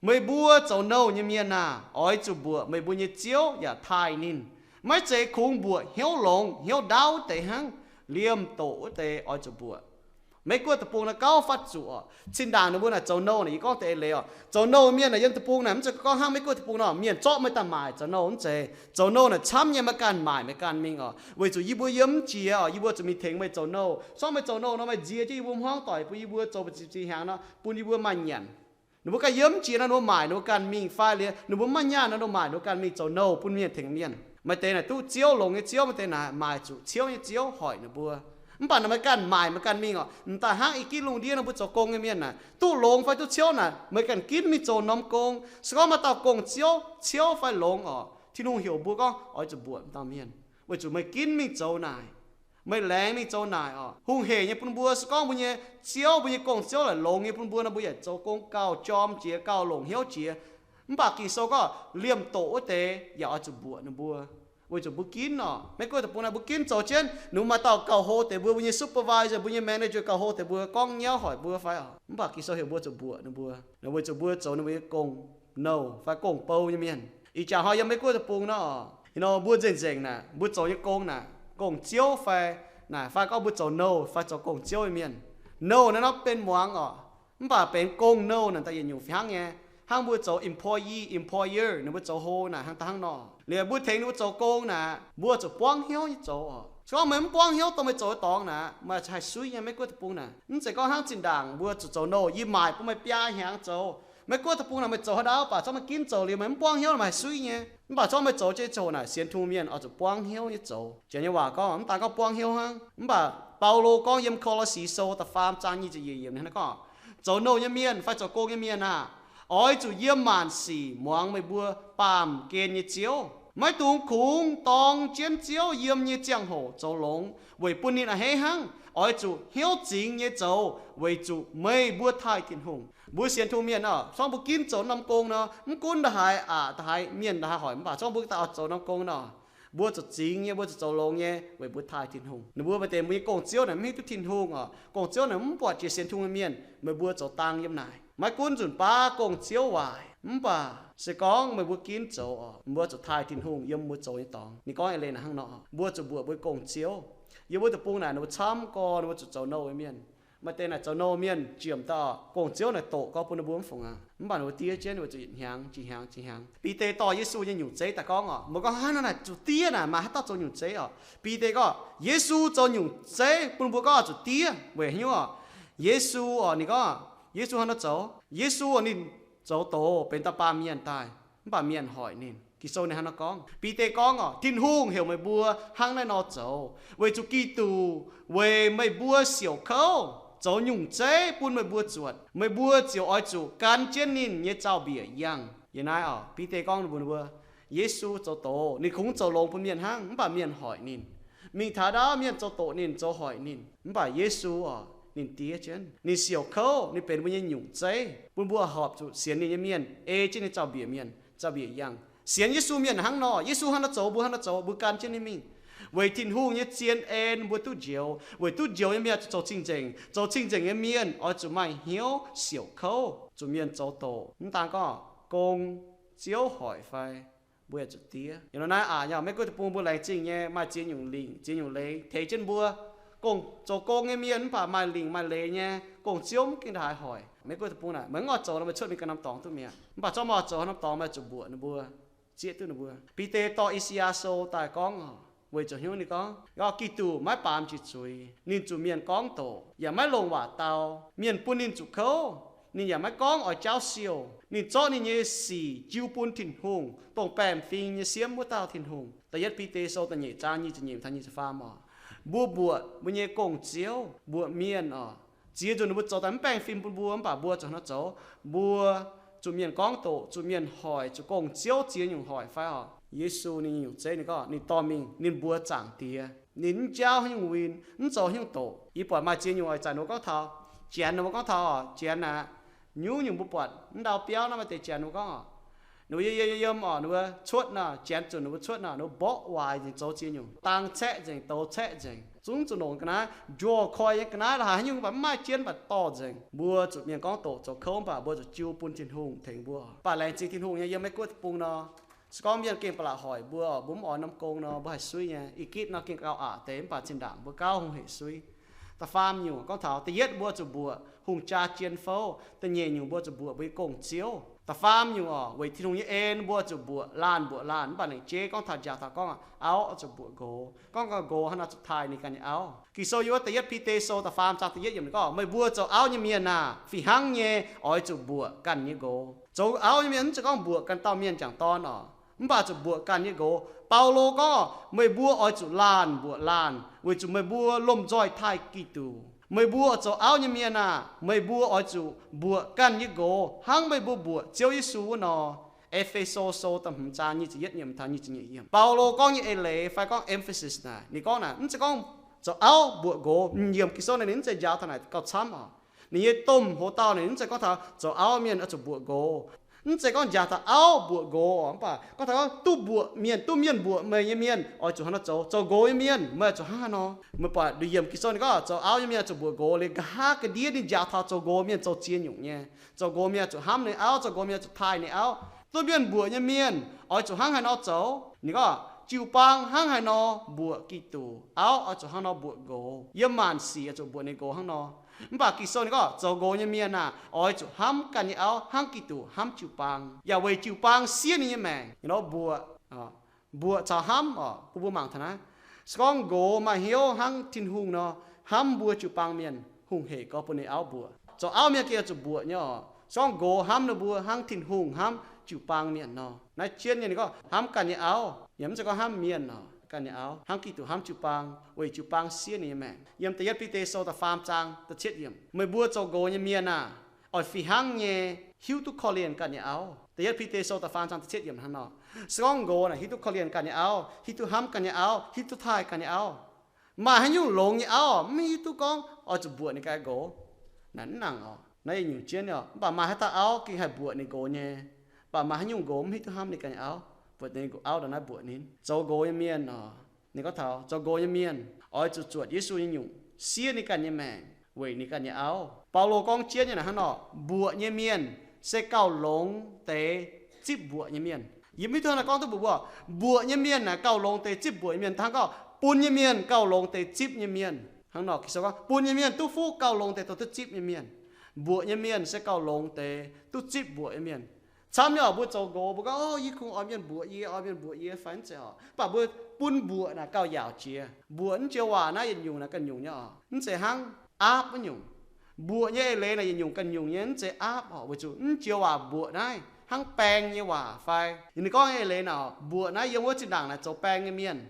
meih mbuo zoux nouh nyei mienh aah! Oix zuqc mbuoqc meih mbuo nyei ziouv yaac taaih ninh. Maiv zeiz kungx mbuoqc hnyouv longx hnyouv ndaauv deix hnangv, liemh doqc wuov deix oix zuqc mbuoqc. Maiv gunv deic-bung naaiv gauh fatv zuqc oc. Zinh ndaangc ninh mbuo naaic zoux nouh naaic, yie gorngv deix eix leiz oc, zoux nouh mienh naaic yiem deic-bung naaic mv zeiz gorngv hnangv maiv gunv deic-bung nor mienh zorqv meih daaih maaic zoux nouh, mv zeiz. Zoux nouh naaic camv nyei, meih ganh maaic meih ganh mingh oc. Weic zuqc yie mbuo yiem mv jiex oc, yie mbuo zuqc mingh tengx meih zoux nouh. Sorng meih zoux nouh nor meih nzie jienv yie mbuo hmuangv doic bun yie mbuo zoux ba'ziex zinh hnyangx nor bun yie mbuo maaih nyanc. Ninh mbuo ganh yiem mv jiex nor ninh mbuo maaic ninh mbuo ganh mingh fai liuz ninh mbuo maiv maaih nyaanh nor ninh mbuo maaic ninh mbuo ganh mingh zoux nouh bun mienh tengx mienh. Maaih deix naaic duqv ziouv longx nyei ziouv, maaih deix naaic maaic zuqc ciouv nyei ziouv hoic ninh mbuo. Mv baac naaic meih ganh maaic meih ganh mingh oc. M'daaih hnangv i gitv lungh ndiev nor mbuo zoux gong nyei mienh naaic, duqv longx fai duqv ciouv naaic meih ganh ginv mingh zoux norm gong. Se gorngv maaih dauh gong-ziouv ciouv fai longx oc, Tin-Hungh heuc mbuo gorngv oix zuqc mbuoqc dauh mienh, weic zuqc meih ginv mingh zoux naaic. Meih laengz mingh zoux naaic oc. Hungh heic nyei bun mbuo, se gorngv mbuo nyei ziouv, mbuo nyei gong-ziouv laaic longx nyei bun mbuo nor, mbuo yaac zoux gong gauh jorm jiex, gauh longc hnyouv jiex. Mv baac Ging-Sou gorngv liemh doqc wuov deix yaac oix zuqc mbuoqc ninh mbuo, weic zuqc mbuo ginv oc. Maiv gunv deic-bung naaic mbuo ginv zoux jienv, ninh mbuo maaih dauh gauh hlo deix mbuo, mbuo nyei supervisor, mbuo nyei manager gauh hlo deix mbuo gorngv nyauv hoic mbuo fai oc. Mv baac Ging-Sou heuc mbuo zuqc mbuoqc ninh mbuo, weic zuqc mbuo zoux ninh mbuo nyei gong-nouh fai gong-bou nyei mienh. Ih jaax hnoi yiem Meiv Guoqv deic-bung nor, ih nor mbuo nzengc nzengc naaic, mbuo zoux nyei gong naaic, gong-ziouv fai naaic, fai gorngv mbuo zoux nouh fai zoux gong-ziouv nyei mienh, Nouh naaiv norm benx muangx oc, mv baac benx gong-nouh naaic daaih yietc nyungc fih hnangv nyei. Hnangv mbuo zoux employee, employer, ninh mbuo zoux hlo naaic hnangv daaih hnangv nor. Liuz mbuo tengx ninh mbuo zoux gong naaic, mbuo zuqc buangv hnyouv nyei zoux oc. Se gorngv meih mv buangv hnyouv dongh meih zoux nyei dorngx naaic, meih haih suiv nyei. Maiv gunv deic-bung naaic, mv zeiz gorngv hnangv zinh ndaangc mbuo zuqc zoux nouh, yie maaic bun meih biaa hnyangx zoux. Maiv gunv deic-bung naaic meih zoux haaix dauh, mv baac zorqv meih ginv zoux liuz meih mv buangv hnyouv, meih haih suiv nyei. Mv baac zorqv meih zoux jienv zoux naaic, sienx Tin-Hungh mienh oix zuqc buangv hnyouv nyei zoux. Janx nyei waac gorngv, mv daan gorngv buangv hnyouv hnangv. Mv baac Baulo gorngv yiem Ko^lo^si Sou da'faam zaang nyic ziepc yietc yiemc ninh gorngv, zoux nouh nyei mienh fai zoux gong nyei mienh aah! Oix zuqc yiem maanc sic muangx meih mbuo baamh gen nyei Ziouv. Maiv dungx kungx dorng jienv Ziouv yiem nyei ziangh hoc zoux longx, weic bun ninh a'hneiv hnangv. Oix zuqc hnyouv zingx nyei zoux, weic zuqc meih mbuo taaih Tin-Hungh. Mbuo sienx Tin-Hungh mienh oc, se gorngv mbuo ginv zoux norm gong nor, mv gunv nda'haaix aqc, nda'haaix mienh, nda'haaix hoic, mv baac se gorngv mbuo daaih oix zoux norm gong nor, mbuo zuqc zingx nyei, mbuo zuqc zoux longx nyei, weic mbuo taaih Tin-Hungh. Ninh mbuo maaih deix mbuo nyei gong-ziouv naaic mv hiuv duqv Tin-Hungh oc. Gong-ziouv naaic mv buatc jiex sienx Tin-Hungh nyei mienh, meih mbuo zoux dang yiem naaic. Maiv gunv nzunc baav gong-ziouv waaic, mv baac se gorngv meih mbuo ginv zoux oc, mbuo zuqc taaih Tin-Hungh yiem mbuo zoux nyei dorngx. Ninh gorngv eix leiz naaic hnangv nor, mbuo zuqc mbuoqc mbuo nyei gong-ziouv. Yiem wuov deic-bung naaic ninh mbuo camv gorx, ninh mbuo zuqc zoux nouh mienh. Maaih deix naaic zoux nouh mienh jiem daaih oc, gong-ziouv naaic doqc gorngv bun ninh mbuo mv fungc aqv. Mv baac ninh mbuo diev jienv, ninh mbuo zuqc yietc hnyangx jiex hnyangx jiex hnyangx. Bide dorh Yesu nyei nyungc zeiv daaih gorngv oc, mbuo gorngv, Hnangv naaic zuqc diev naaic, maaih haaix dauh zoux nyungc zeiv oc? Bide gorngv, Yesu zoux nyungc zeiv bun mbuo gorngv zuqc diev weic haaix nyungc oc? Yesu oc, ninh gorngv, Yesu hnangv nor zoux. Yesu oc, ninh zoux doz benx dauh baamh mienh daaih, mv baac mienh hoic ninh. Ging-Sou ninh hnangv nor gorngv. Bide gorngv oc, Tin-Hungh heuc meih mbuo hnangv naaiv nor zoux, weic zuqc Giduc weic meih mbuo siouc kouv zoux nyungc zeiv bun meih mbuo zuotc. Meih mbuo ziouc oix zuqc gan jienv ninh nyei zaux-mbiec yangh. Yiem naaiv oc, Bide gorngv mbuox ninh mbuo, Yesu zoux doz, ninh kungx zoux longx bun mienh hnangv, mv baac mienh hoic ninh. Mingh taux ndaauv mienh zoux doqc ninh, zoux hoic ninh. Mv baac Yesu oc, ninh diev jienv, ninh siouc kouv, ninh benx mbuo nyei nyungc zeiv, bun mbuo horpc zuqc sienx ninh nyei mienh ei jienv ninh zaux-mbiec mienh, zaux-mbiec yangh. Sienx Yesu mienh hnangv nor, Yesu hnangv nor zoux, mbuo hnangv nor zoux, mbuo gan jienv ninh mingh. Weic Tin-Hungh nyei zien en mbuo duqv njoux. Weic duqv njoux nyei mienh zuqc zoux cing-nzengc. Zoux cing-nzengc nyei mienh oix zuqc maaih hnyouv siouc kouv zuqc mienh zoux doqc. Mv daan gorngv gong-ziouv hoic fai, mbuo yaac zuqc diev. Yiem naaiv aqc, yaac maiv gunv deic-bung mbuo laengz zingh nyei maaih ziex nyungc lingc ziex nyungc leiz tengx jienv mbuo. Gong, zoux gong nyei mienh mv baac maaih lingc maaih leiz nyei gong-ziouv mv gengh ndaaih haaix hoic. Maiv gunv deic-bung naaic meih mv oix zoux nor, meih cuotv mingh ganh norm dorngx duqv mi'aqv. Mv baac zorqv meih oix zoux haaix norm dorngx, meih zuqc mbuoqc ninh mbuo, zieqv duqv ninh mbuo. Bide dorh I^saa^yaa Sou daaih gorngv oc, weic zuqc hnyouv ninh gorngv, Giduc maiv baamz jiex zuiz. Ninh zuqc mienh gorngv doqc, yaac maiv longc waac dau. Mienh bun ninh zuqc kouv, ninh yaac maiv gorngv oix jaauv siouh. Ninh zorqv ninh nyei sic jiu bun Tin-Hungh, dongh baengh fim nyei siemv wuov dauh Tin-Hungh. Da'yietv Bide Sou da'nyeic zaang nyic ziepc nyeic taux nyic ziepc faam oc. Mbuo mbuoqc mbuo nyei gong-ziouv, mbuoqc mienh oc, ziex nzunc ninh mbuo zoux daaih mv baengh fim bun mbuo, mv baac mbuo zuqc hnangv nor zoux. Mbuo zuqc mienh gorngv doqc, zuqc mienh hoic, zuqc gong-ziouv ziex nyungc hoic fai oc, Yesu ninh nyungc zeiv ninh gorngv ninh dorh mingh ninh mbuo Zaangc Diex. Ninh mv jaauv haaix nyungc win, mv zoux haaix nyungc doqc. Yie buatc maaih ziex nyungc oix zanc ninh mbuo gorngv taux Janx, ninh mbuo gorngv taux oc, Janx aqv, nyungc-nyungc mbuo buatc mv ndau biauv naaiv maaih deix Janx ninh mbuo gorngv oc, ninh mbuo yiem yiem yiem oc, ninh mbuo cuotv nor, Janx zunc ninh mbuo cuotv nor, ninh mbuo mborqv waaic nzengc, zoux ziex nyungc, dang caeqv nzengc, douz caeqv nzengc, zungv zuqc longc ga'naaiv, njuov koi nyei ga'naaiv, la'haiz haaix nyungc mv baac mv maaih jien mv baac dorh nzengc. Mbuo zuqc mienh gorngv doqc zoux kouv mv baac mbuo zuqc jiu bun Tin-Hungh tengx mbuo. Mv baac laengz zingh Tin-Hungh nyei, yiem Meiv Guoqv deic-bung nor, se gorngv mienh gengh ba'laqc hoic mbuo, mbuo mv oix norm gong nor, mbuo haih suiv nyei. Ih gitv nor gengh gauh aqc deix, mv baac zinh ndaangc mbuo gauh hungh hec suiv. Da'faam nyungc gorngv taux da'yietv mbuo zuqc mbuoqc hungh jaa jien fouv, da'nyeic nyungc mbuo zuqc mbuoqc mbuo nyei gong-ziouv. Da'faam nyungc oc, weic Tin-Hungh nyei en mbuo zuqc mbuoqc laanh mbuoqc laanh, mv baac lengc jeiv gorngv taux njaaux taux gorngv auv oix zuqc mbuoqc nqox. Gorngv nqox hnangv nor zuqc taaih ninh ganh nyei auv. Ging-Sou yiem wuov Da'yietv Bide Sou da'faam zaang da'yietv yiemc ninh gorngv, meih mbuo zoux auv nyei mienh aah! Fih hnangv nyei oix zuqc mbuoqc ganh nyei nqox. Zoux auv nyei mienh mv zeiz gorngv mbuoqc ganh dauh mienh jangc dorn oc, mv baac zuqc mbuoqc ganh nyei nqox. Baulo gorngv, meih mbuo oix zuqc laanh mbuoqc laanh, weic zuqc meih mbuo lomh nzoih taaih Giduc. Meih mbuo zoux auv nyei mienh aah! Meih mbuo oix zuqc mbuoqc ganh nyei nqox hnangv meih mbuo mbuoqc Ziouv Yesu wuov nor. E^fe^so Sou da'hmz zaang nyic ziepc yietv yiemc taux nyic ziepc nyeic yiemc. Baulo gorngv nyei eix leiz fai gorngv emphasis naaic, ninh gorngv naaic mv zeiz gorngv zoux auv mbuoqc nqox. Yiem Ging-Sou naaic ninh mv zeiz njaaux taux naaic gauh camv oc. Ninh nyei domh hoz dauh naaic ninh mv zeiz gorngv taux zoux auv mienh oix zuqc mbuoqc nqox. Mv zeiz gorngv njaaux taux auv mbuoqc nqox oc, mv baac gorngv taux duqv mbuoqc mienh, duqv mienh mbuoqc meih nyei mienh oix zuqc hnangv nor zoux. Zoux nqox nyei mienh meih oix zuqc hnangv haaix nor? Meih buatc nduqc yiemc Ging-Sou ninh gorngv zoux auv nyei mienh oix zuqc mbuoqc nqox. Liuz nqa'haav ga'ndiev ninh njaaux taux zoux nqox mienh zoux ziex nyungc nyei. Zoux nqox mienh zuqc hnamv ninh auv, zoux nqox mienh zuqc taaih ninh auv. Duqv mienh mbuoqc nyei mienh oix zuqc hnangv haaix nor zoux? Ninh gorngv Jiu-baang hnangv haaix nor mbuoqc Giduc, auv oix zuqc hnangv nor mbuoqc nqox. Yiem maanc sic oix zuqc mbuoqc ninh nqox hnangv nor. Mv baac Ging-Sou ninh gorngv zoux nqox nyei mienh aah, oix zuqc hnamv ganh nyei auv hnangv Giduc hnamv jiu-baang, yaac weic jiu-baang siev ninh nyei maengc. Nor mbuoqc, mbuoqc caux hnamv oc, bun mbuo mangc taux naaiv. Se gorngv nqox maaih hnyouv hnangv Tin-Hungh nor, hnamv mbuo jiu-baang mienh hungh hec gorx bun ninh auv mbuoqc. Zoux auv mienh gengh oix zuqc mbuoqc nyei oc. Se gorngv nqox hnamv ninh mbuo hnangv Tin-Hungh hnamv jiu-baang mienh nor, naaiv jienv nyei ninh gorngv hnamv ganh nyei auv, yaac mv zeiz gorngv hnamv mienh oc, ganh nyei auv hnangv Giduc hnamv jiu-baang, weic jiu-baang siev ninh nyei maengc. Yiem da'yietv Bide Sou da'faam zaang da'cietv yiemc, meih mbuo zoux nqox nyei mienh aah, oix fih hnangv nyei hiuv duqv korv-lienh ganh nyei auv. Da'yietv Bide Sou da'faam zaang da'cietv yiemc hnangv nor. Se gorngv nqox naaic hiuv duqv korv-lienh ganh nyei auv, hiuv duqv hnamv ganh nyei auv, hiuv duqv taaih ganh nyei auv, maaih haaix nyungc longx nyei auv mv hiuv duqv gorngv oix zuqc mbuoqc ninh ganh nqox? Naaic mv nangc oc. Naaiv yietc nyungc jienv oc. Mv baac maaih haaix dauh auv gengh haih mbuoqc ninh nqox nyei? Mv baac maaih haaix nyungc nqox mv hiuv duqv hnamv ninh ganh nyei auv, mbuoqc ninh auv ndongc naaiv mbuoqc ninh? Zoux nqox nyei mienh oc, ninh gorngv taux zoux nqox nyei mienh oix zuqc zuotc Yesu nyei nyungc, siev ninh ganh nyei maengc weic ninh ganh nyei auv. Baulo gorngv jienv nyei naaic hnangv nor, mbuoqc nyei mienh se gauh longx deix zipv mbuoqc nyei mienh. Yie mv hiuv duqv hnangv naaiv gorngv duqv mbuoqc mbuo. Mbuoqc nyei mienh naaic gauh longx deix zipv mbuoqc nyei mienh. Hnangv gorngv bun nyei mienh gauh longx deix zipv nyei mienh. Hnangv nor Ging Sou gorngv bun nyei mienh duqv fuqv gauh longx deix taux duqv zipv nyei mienh. Mbuoqc nyei mienh se gauh longx deix duqv zipv mbuoqc nyei mienh. Camv nyei oc, mbuo zoux nqox mbuo gorngv, Ov, yie kungx oix mienh mbuoqc yie, oix mienh mbuoqc yie fai mv zeiz oc. Mv baac mbuo bun mbuoqc naaic gauh yaauc jiex. Mbuoqc mv joux waac naaiv yietc nyungc naaic ganh nyungc nyei oc. Mv zeiz hnangv aapv wuov nyungc. Mbuoqc nyei eix leiz naaic yietc nyungc ganh nyungc nyei, mv zeiz aapv oc, weic zuqc mv joux waac mbuoqc naaiv hnangv baeng nyei waac fai. Ninh gorngv nyei eix leiz naaic, mbuoqc naaiv yiem wuov zinh ndaangc naaic zoux baeng nyei mienh.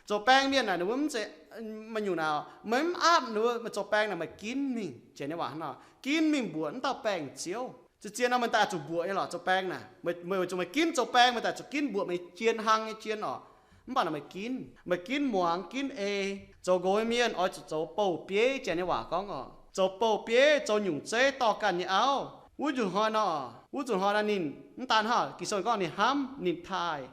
Zoux baeng mienh naaic ninh mbuo mv zeiz, maaih nyungc naaic, meih mv aapv ninh mbuo, meih zoux baeng naaic meih ginv mingh, janx nyei waac hnangv nor, ginv mingh mbuoqc wuov dauh baeng ziouv. Zien-zien nor meih daaih zuqc mbuoqc nyei lorqc zoux baeng naaic. Meih weic zuqc meih ginv zoux baeng meih daaih zuqc ginv mbuoqc meih jien hlang nyei jien oc. Mv baac naaic meih ginv, meih ginv muangx ginv ei. Zoux nqox nyei mienh oix zuqc zoux bouh bieiv, janx nyei waac gorngv oc, zoux bouh bieiv, zoux nyungc zeiv dorh ganh nyei auv. Wuov nzunc hnoi nor, wuov nzunc hnoi nor ninh mv daan hnangv Ging-Sou gorngv ninh hnamv ninh taaih.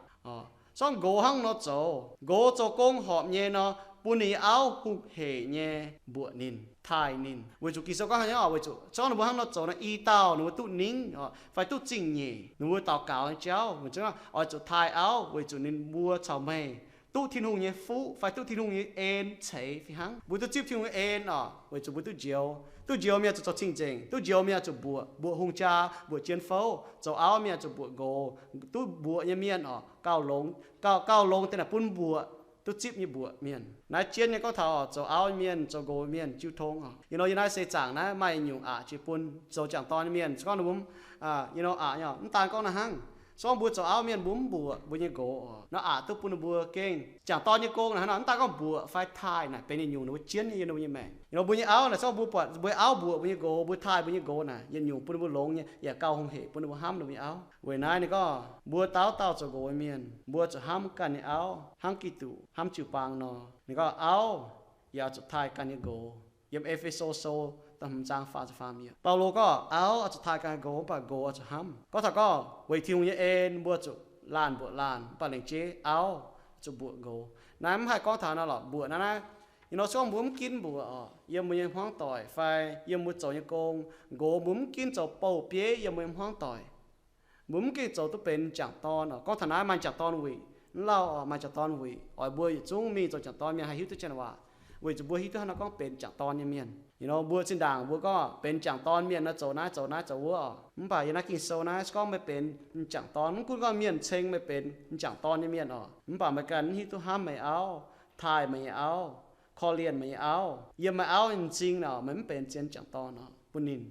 Sorng nqox hnangv nor zoux, nqox zoux gong horpc nyei nor, bun ninh nyei auv hungh hec nyei mbuoqc ninh, taaih ninh. Weic zuqc Ging-Sou gorngv hnangv nor, weic zuqc zorngv ninh mbuo hnangv nor zoux nor, i dauh ninh mbuo duqv ningv fai duqv zingh nyeic, ninh mbuo daux gaux nyei jauv, oix zuqc taaih auv weic zuqc ninh mbuo caux meih duqv Tin-Hungh nyei fuqv fai duqv Tin-Hungh nyei en ceix fih hnangv. Mbuo duqv zipv Tin-Hungh nyei en oc, weic zuqc mbuo duqv njoux. Duqv njoux mienh zuqc zoux cing-nzengc, duqv njoux mienh zuqc mbuoqc, mbuoqc hungh jaa, mbuoqc jien fouv. Zoux auv mienh zuqc mbuoqc nqox. Duqv mbuoqc nyei mienh oc, gauh longx, gauh, gauh longx deix naaic bun mbuoqc, duqv zipv nyei mbuoqc mienh. Naaiv jienv nyei gorngv taux oc, zoux auv mienh, zoux nqox mienh jiu tong oc. Yie nor yie naaiv seix zaangc naaiv maaih nyungc aqc jiex bun zoux jangc dorn nyei mienh. Se gorngv ninh mbuo, yie nor aqc nyei, mv daan gorngv naaiv hnangv. Se gorngv mbuo zoux auv mienh mbuo mv mbuoqc mbuo nyei nqox oc, nor aqc duqv bun ninh mbuo gengh jangc dorn nyei gong naaic hnangv nor, mv daan gorngv mbuoqc fai taaih naaic benx yietc nyungc ninh mbuo jienv nyei yiem ninh mbuo nyei maengc. Yie nor mbuo nyei auv naaic, se gorngv mbuo buatc mbuo nyei auv mbuoqc mbuo nyei nqox, mbuo taaih mbuo nyei nqox naaic, yietc nyungc bun ninh mbuo longx nyei, yaac gauh hungh hec bun ninh mbuo hnamv ninh mbuo nyei auv. Weic naaiv ninh gorngv mbuo dauh dauh zoux nqox nyei mienh, mbuo zuqc hnamv ganh nyei auv hnangv Giduc hnamv jiu-baang nor. Ninh gorngv auv yaac zuqc taaih ganh nyei nqox. Yiem E^fe^so Sou da'hmz zaang faah ziepc faam yiemc, Baulo gorngv auv oix zuqc taaih ganh nyei nqox, mv baac nqox oix zuqc hnamv. Gorngv taux gorngv weic Tin-Hungh nyei en mbuo zuqc laanh mbuoqc laanh, mv baac lengc jeiv auv zuqc mbuoqc nqox. Naaiv mv haih gorngv taux naaiv lorqc, mbuoqc naaiv naaiv, yie nor se gorngv mbuo mv ginv mbuoqc oc, yiem mbuo nyei hmuangv doic fai yiem mbuo zoux nyei gong, nqox mbuo mv ginv zoux bouh bieiv yiem mbuo nyei hmuangv doic. Mbuo mv gengh zoux duqv benx jangc dorn oc. Gorngv taux naaiv maaih jangc dorn wuic, mv lauh oc, maaih jangc dorn wuic. Oix mbuo yietc zungv mingh zoux jangc dorn mienh haih hiuv duqv janx waac, weic zuqc mbuo hiuv duqv hnangv nor gorngv benx jangc dorn nyei mienh. Yie nor mbuo zinh ndaangc mbuo gorngv benx jangc dorn mienh nor zoux naaiv zoux naaiv zoux wuov oc. Mv baac yiem naaiv Ging-Sou naaiv se gorngv meih benx jangc dorn, mv gunv gorngv mienh ceng meih benx jangc dorn nyei mienh oc, mv baac meih ganh mv hiuv duqv hnamv meih auv, taaih meih nyei auv, korv-lienh meih nyei auv, yiem meih auv nyei m'zing oc, meih mv benx zien jangc dorn oc bun ninh.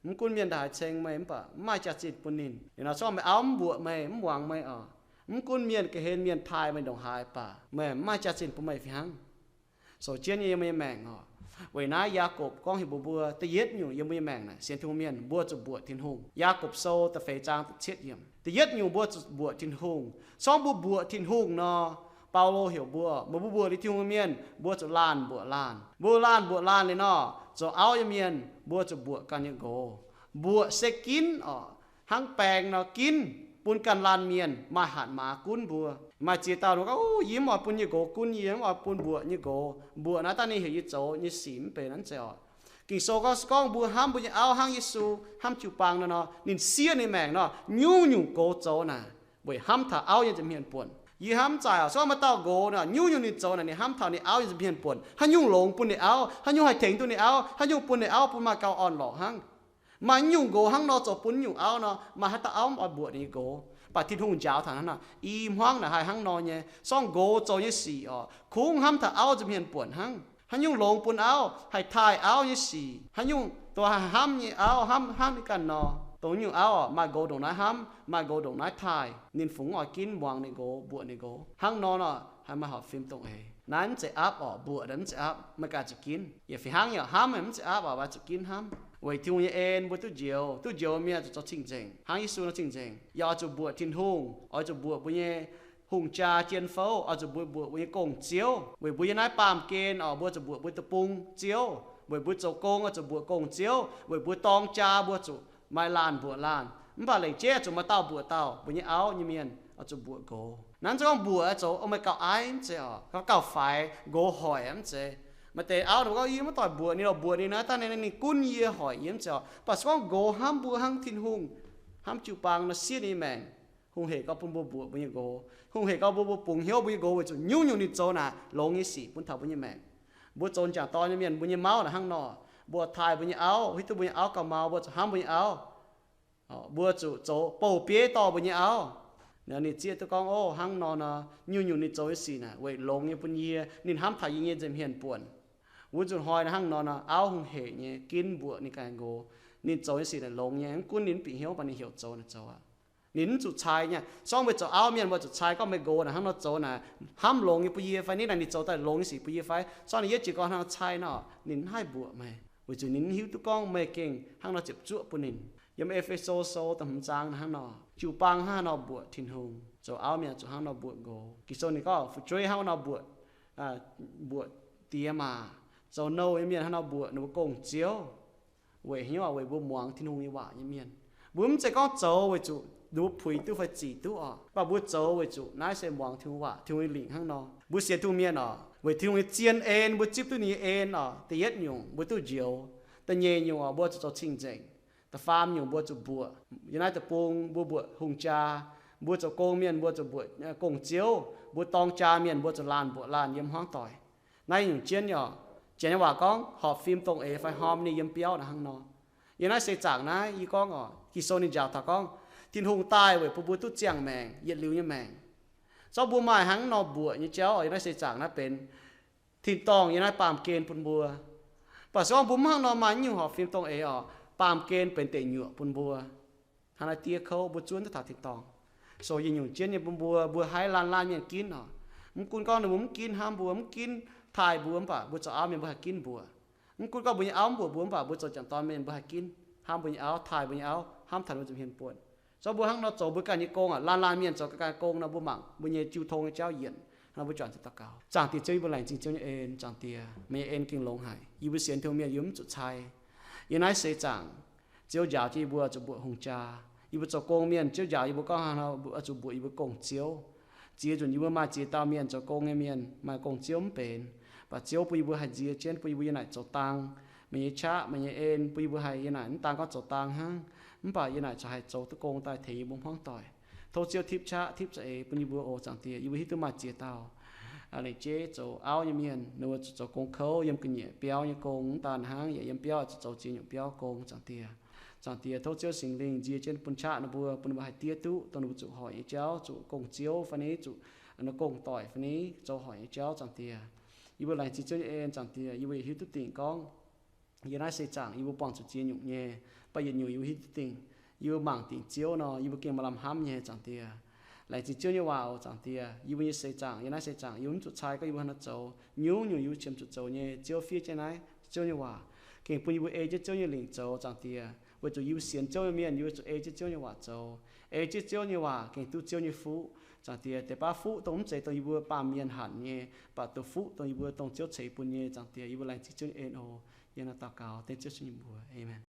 Mv gunv mienh ndaaih haaix ceng meih, mv baac mv maaih jaax-zinh bun ninh. Yie nor se gorngv meih auv mv mbuoqc meih, mv muangx meih oc, mv gunv mienh ga'hlen mienh taaih meih ndongc haaix baac, meih mv maaih jaax-zinh bun meih fih hnangv. Sou jienv nyei yiem meih nyei maengc oc. Weic naaiv Yaakopv gorngv heuc mbuox mbuo, da'yietv nyungc yiem mbuo nyei maengc naaic, sienx Tin-Hungh mienh, mbuo zuqc mbuoqc Tin-Hungh. Yaakopv Sou da'feix zaang da'cietv yiemc. Da'yietv nyungc mbuo zuqc mbuoqc Tin-Hungh. Se gorngv mbuo mbuoqc Tin-Hungh nor, Baulo heuc mbuo, meih mbuo mbuoqc liuz Tin-Hungh mienh, mbuo zuqc laanh mbuoqc laanh. Mbuo laanh mbuoqc laanh liuz nor, zoux auv nyei mienh mbuo zuqc mbuoqc ganh nyei nqox. Mbuoqc se ginv oc, hnangv baeng nor ginv, bun ganh laanh mienh maaih hatc maaz gunv mbuo. Maaih ziex dauh nor gorngv, Yie mv oix bun yie nqox gunv yie, mv oix bun mbuoqc nyei nqox. Mbuoqc naaiv daaih ninh heuc yie zoux nyei sic mv benx naaiv zeiz oc. Ging-Sou gorngv, se gorngv mbuo hnamv mbuo nyei auv hnangv Yesu hnamv jiu-baang nor nor, ninh siev ninh maengc nor, nyungc-nyungc gox zoux naaic weic hnamv taux auv nyei nza'hmien buonc. Yie hnamv zaaic oc, se gorngv maaih dauh nqox naaic, nyungc-nyungc ninh zoux naaic, ninh hnamv taux ninh auv nyei nza'hmien buonc, haaix nyungc longx bun ninh auv, haaix nyungc haih tengx duqv ninh auv, haaix nyungc bun ninh auv bun maaih gauh orn-lorqc hnangv. Maaih nyungc nqox hnangv nor zoux bun nyungc auv nor, maaih haaix dauh auv mv oix mbuoqc ninh nyei nqox? Mv baac Tin-Hungh njaaux taux hnangv nor, i hmuangv naaic haih hnangv nor nyei. Se gorngv nqox zoux nyei sic oc, kungx hnamv taux auv nza'hmien buonc hnangv. Haaix nyungc longx bun auv, haih taaih auv nyei sic, haaix nyungc dongh haih hnamv nyei auv, hnamv, hnamv ninh ganh nor. Dongh nyungc auv oc, maaih nqox ndongc naaiv hnamv, maaih nqox ndongc naaiv taaih, ninh fungc mv oix ginv muangx ninh nqox, mbuoqc ninh nqox. Hnangv nor nor, haih maaih horpc fim dongh eix. Naaiv mv zeiz aapv oc, mbuoqc naaiv mv zeiz aapv, maaih ganh zuqc ginv. Yaac fih hnangv yaac hnamv mv zeiz aapv oc, mv zuqc ginv hnamv. Weic Tin-Hungh nyei en mbuo duqv njoux, duqv njoux mienh zuqc zoux cing-nzengc hnangv Yesu nor cing-nzengc. Yaac oix zuqc mbuoqc Tin-Hungh, oix zuqc mbuoqc mbuo nyei hungh jaa jien fouv, oix zuqc mbuoqc, mbuoqc mbuo nyei gong-ziouv. Weic mbuo yiem naaiv baamh gen oc, mbuo zuqc mbuoqc mbuo deic-bung ziouv. Weic mbuo zoux gong oix zuqc mbuoqc gong-ziouv. Weic mbuo dorng jaa mbuo zuqc maaih laanh mbuoqc laanh. Mv baac lengc jeiv zuqc maaih dauh mbuoqc dauh. Mbuo nyei auv nyei mienh oix zuqc mbuoqc nqox. Naaiv se gorngv mbuoqc zoux meih gauh aiv mv zeiz oc, gauh faix, nqox hoic mv zeiz. Maaih deix auv ninh gorngv, yie mv doic mbuoqc ninh lorqc, mbuoqc ninh naaiv dangh ninh, ninh gunv yie hoic yie mv zeiz oc. Mv baac se gorngv nqox hnamv mbuo hnangv Tin-Hungh hnamv jiu-baang nor, siev ninh nyei maengc. Hungh hec gauh bun mbuo mbuoqc mbuo nyei nqox. Hungh hec gauh bun mbuo bungx hnyouv mbuo nyei nqox weic zuqc nyungc-nyungc ninh zoux naaic longx nyei sic bun taux mbuo nyei maengc. Mbuo zoux m'jangc dorn nyei mienh, mbuo nyei mauv naaic hnangv nor, mbuo taaih mbuo nyei auv, hiuv duqv mbuo nyei auv gauh mau, mbuo zuqc hnamv mbuo nyei auv. Mbuo zuqc zoux bouh bieiv dorh mbuo nyei auv. Ninh ziec duqv gorngv, ov, hnangv nor nor, nyungc-nyungc ninh zoux nyei sic naaic weic longx nyei bun yie, ninh hnamv taux yie nyei nza'hmien buonc. Wuov nzunc hnoi naaic hnangv nor nor, auv hungh hec nyei ginv mbuoqc ninh ganh nqox. Ninh zoux nyei sic naaic longx nyei, mv gunv ninh mv bieqc hnyouv, mv baac ninh heuc zoux naaic zoux aqv. Ninh mv zuqc cai nyei. Se gorngv meih zoux auv mienh, meih zuqc cai gorngv meih nqox naaic hnangv nor zoux naaic, hnamv longx nyei bun yie fai? Ninh naaic ninh zoux daaih longx nyei sic bun yie fai? Se gorngv ninh yietv jiex gorngv hnangv nor cai nor, ninh mv haih mbuoqc meih, weic zuqc ninh mv hiuv duqv gorngv meih gengh hnangv nor ziepc zuoqv bun ninh. Yiem E^fe^so Sou da'hmz zaang hnangv nor, jiu-baang hnangv haaix nor mbuoqc Tin-Hungh, zoux auv mienh zuqc hnangv nor mbuoqc nqox. Ging-Sou ninh gorngv fu'jueiv hnangv nor mbuoqc, mbuoqc diex maac, zoux nouh nyei mienh hnangv nor mbuoqc ninh mbuo gong-ziouv. Weic haaix nyungc? Weic mbuo muangx Tin-Hungh nyei waac nyei mienh. Mbuo mv zeiz gorngv zoux weic zuqc mbuo puix duqv fai zic duqv oc, mv baac mbuo zoux weic zuqc naaiv se muangx Tin-Hungh waac, Tin-Hungh nyei lingc hnangv nor. Mbuo sienx Tin-Hungh mienh oc, weic Tin-Hungh nyei zien en, mbuo zipv duqv ninh nyei en oc. Da'yietv nyungc, mbuo duqv njoux. Da'nyeic nyungc oc, mbuo zuqc zoux cing-nzengc. Da'faam nyungc, mbuo zuqc mbuoqc. Yiem naaiv deic-bung mbuo mbuoqc hungh jaa. Mbuo zoux gong mienh mbuo zuqc mbuoqc gong-ziouv. Mbuo dorng jaa mienh mbuo zuqc laanh mbuoqc laanh yiem hmuangv doic. Naaiv nyungc jienv oc, janx nyei waac gorngv horpc fim dongh eix fai harmony yiem biauv naaic hnangv nor. Yiem naaiv seix zaangc naaiv yie gorngv oc, Ging-Sou ninh njaaux taux gorngv Tin-Hungh daaih weic bun mbuo duqv ziangh maengc, yietc liuz nyei maengc. Se gorngv mbuo maaih hnangv nor mbuoqc nyei jauv oc, yiem naaiv seix zaangc naaiv benx tin-dorngh yiem naaiv baamh gen bun mbuo. Mv baac se gorngv mbuo mv hnangv nor maaih nyungc horpc fim dongh eix oc, baamh gen benx deic nyuoqc bun mbuo. Hnangv naaiv diev kouv mbuo zuonv duqv taux tin-dorngh. So yie nyungc jienv nyei bun mbuo, mbuo haiz laanh laanh mienh ginv oc. Mv gunv gorngv ninh mbuo mv ginv hnamv mbuo, mv ginv taaih mbuo, mv baac mbuo zoux auv mienh mbuo haih ginv mbuo. Mv gunv gorngv mbuo nyei auv mv mbuoqc mbuo, mv baac mbuo zoux janx-dorn mienh mbuo haih ginv hnamv mbuo nyei auv, taaih mbuo nyei auv, hnamv taux ninh mbuo nza'hmien buonc. So mbuo hnangv nor zoux mbuo ganh nyei gong aqv. Laanh laanh mienh zoux ganh gong nor, mbuo mangc mbuo nyei jiu tong nyei jauv yienc. Hnangv nor mbuo juangc jienv daux gaux. Zaangc Diex Ziouv, yie mbuo laengz zingh Ziouv nyei en. Zaangc Diex, meih nyei en gengh longx haic. Yie mbuo sienx Tin-Hungh mienh yie mbuo mv zuqc cai. Yiem naaiv seix zaangc Ziouv njaaux jienv yie mbuo zuqc mbuoqc hungh jaa. Yie mbuo zoux gong mienh Ziouv njaaux yie mbuo gorngv hnangv nor zuqc mbuoqc yie mbuo gong-ziouv. Ziex nzunc yie mbuo maaih ziex dauh mienh zoux gong nyei mienh maaih gong-ziouv mv benx. Mv baac Ziouv bun yie mbuo haih nzie jienv, bun yie mbuo yiem naaic zoux dang. Meih nyei qaqv, meih nyei en bun yie mbuo haih yiem naaic mv daan gorngv zoux dang hnangv, mv baac yiem naaic corc haih zoux duqv gong daaih tengx yie mbuo hmuangv doic. Tov Ziouv tipv qaqv tipv za'eix bun yie mbuo oc Zaangc Diex. Yie mbuo hiuv duqv maaih ziex dauh lengc jeiv zoux auv nyei mienh, ninh mbuo zuqc zoux gong kouv yiem ga'nyiec biauv nyei gong mv daan hnangv, yaac yiem biauv zuqc zoux ziex nyungc biauv gong Zaangc Diex. Zaangc Diex, tov Ziouv Singx Lingh nzie jienv bun qaqv ninh mbuo, bun ninh mbuo haih diev duqv dongh ninh mbuo zuqc hoic nyei jauv, zuqc gong-ziouv fai ni, zuqc gong-doic fai ni, zoux hoic nyei jauv Zaangc Diex. Yie mbuo laengz zingh Ziouv nyei en Zaangc Diex. Yie mbuo yaac hiuv duqv dingc gorngv yiem naaiv seix zaangc yie mbuo buangh zuqc ziex nyungc nyei, mv baac yietc nyungc yie mbuo hiuv duqv dingc. Yie mbuo mangc dingc Ziouv nor, yie mbuo gengh maaih lamh hnamv nyei Zaangc Diex. Laengz zingh Ziouv nyei waac oc Zaangc Diex. Yie mbuo nyei seix zaangc yiem naaiv seix zaangc yie mbuo mv zuqc cai gorngv yie mbuo hnangv nor zoux. Nyungc-nyungc yie mbuo qiemx zuqc zoux nyei, Ziouv fiev jienv naaiv Ziouv nyei waac, gengh bun yie mbuo ei jienv Ziouv nyei lingc zoux Zaangc Diex. Weic zuqc yie mbuo sienx Ziouv nyei mienh, yie mbuo zuqc ei jienv Ziouv nyei waac zoux, ei jienv Ziouv nyei waac gengh duqv Ziouv nyei fuqv. Zaangc Diex, deix baav fuqv dongh mv zeiz dongh yie mbuo baamh mienh hanc nyei, mv baac dongh fuqv dongh yie mbuo dongh Ziouv ceix bun nyei Zaangc Diex. Yie mbuo laengz zingh Ziouv nyei en oc. Yie hnangv naaiv daux gaux dengv Ziouv Yesu nyei mbuox. Aamen.